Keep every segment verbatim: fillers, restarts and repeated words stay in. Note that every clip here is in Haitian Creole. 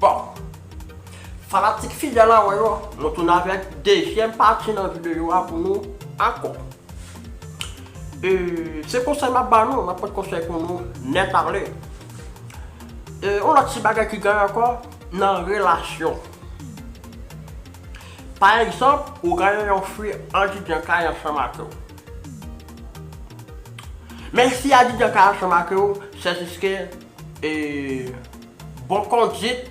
Bon, fanatik fidèl an wè yo, nou tounen avèk dezyèm pati nan videyo a pou nou ankò. E, se konsèy m ap ba nou, m ap pote konsèy pou nou nèt ale. E, yon lòt ti bagay ki genyen ankò nan relasyon. Pa egzanp, ou genyen yon fi andidan kay ansanm ak ou. Men si andidan kay ansanm ak ou, se jiske, e, bon kondit,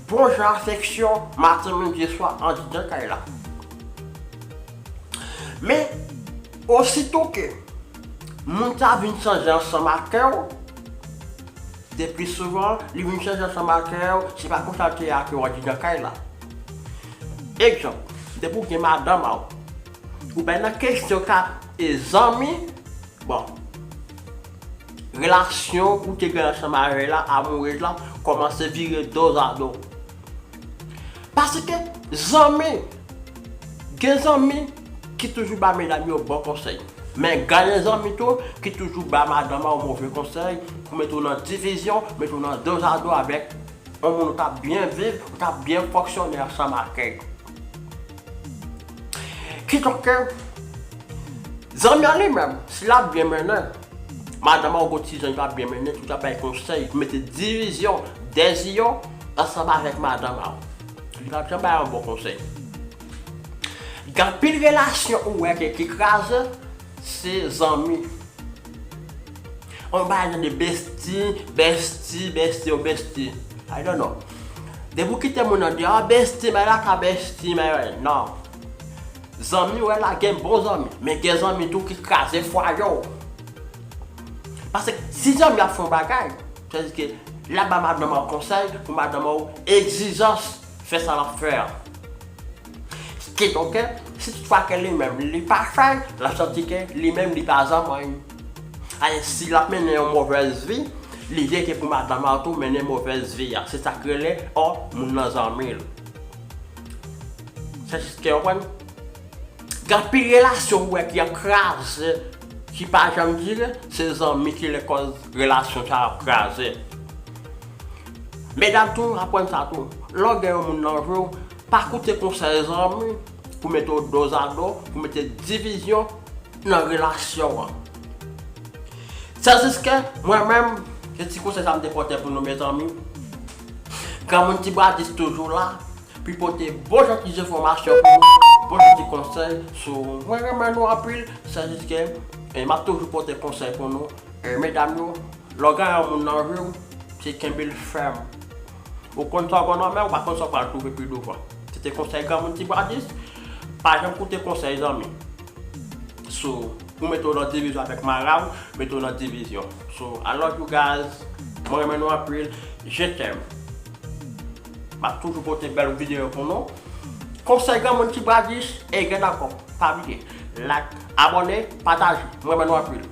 bon jan afeksyon, maten, midi, swa, andidan kay la. Men, osito ke moun sa vin chanje ansanm ak ou, de pli souvan, li vin chanje ansanm ak ou, se pa konsa l te ye ak ou andidan kay la. Egzanp, depi w gen madanm a w, ou pa nan kesyon ka e zanmi, bon, relasyon ou te gen ansanm avè l la, amourèz la, kòmanse vire dozado. Paske zanmi, gen zanmi ki toujou ba medam yo bon konsèy. Men gen zanmi tou ki toujou ba madanm a w move konsèy pou mete w nan divizyon, mete w nan dozado avèk yon moun ou t ap byen viv, ou t ap byen fonksyone ansanm ak li. Kidonk, zanmi an li menm, si l ap byen mennen, madanm an ou gon ti jan li p ap byen mennen, tout ap bay konsèy, pou mete divizyon, dèzyon, ansanm avèk madanm an. Li p ap janm bay yon bon konsèy. Gen anpil relasyon ou wè ke ki kraze, se zanmi. On bagay de besti, besti, besti, ou besti. I don't know. Depi w kite moun nan di, ah, besti, men la ka besti, men non. Zanmi, wè la, gen bon zanmi. Men gen zanmi tou ki kraze fwaye w. Paske si zanmi ap fè yon bagay, sa vle di ke l ap ba madanm an konsèy pou madanm an egzijans fè sa l ap fè a. Kidonk, si toutfwa ke li menm li pa fè l, l ap santi ke li menm li pa zanmi. Ayen, si l ap mennen yon movèz vi, li vle ke pou madanm an tou mennen movèz vi a. Se sa k rele, ò, moun nan zanmi l. Se jis ke w konprann? Gen anpil relasyon ou wè ki ap kraze, ki pa janm dire, se zanmi ki lekòz relasyon sa ap kraze. Medam tou, aprann sa tou. Lè w gen yon moun nan vi w, pa koute konsèy zanmi pou mete w dozado, pou mete divizyon nan relasyon an. Se jis ke mwen menm, se ti konsèy sa m te pote pou nou, mezanmi. Granmoun Ti Bradis toujou la, pou pote bon jan ti enfòmasyon pou nou, bon jan ti konsèy sou. Mwen renmen nou anpil, se jis ke, e, m ap toujou pote konsèy pou nou. E, medam yo, lè w gen yon moun nan vi w, se kenbe l fèm. Ou konn sa w gen nan men w, ou pa konn sa w pral twouve pi douvan. Se te konsèy Granmoun Ti Bradis, pa janm koute konsèy zanmi. So, pou mete w nan divizyon avèk mari w, mete w nan divizyon. So, I love you guys. Mwen renmen nou anpil. Je t'aime. M ap toujou pote bèl videyo pou nou. Konsèy Granmoun Ti Bradis, e gen ankò. Pa bliye. Like, abòne, pataje. Mwen renmen nou anpil.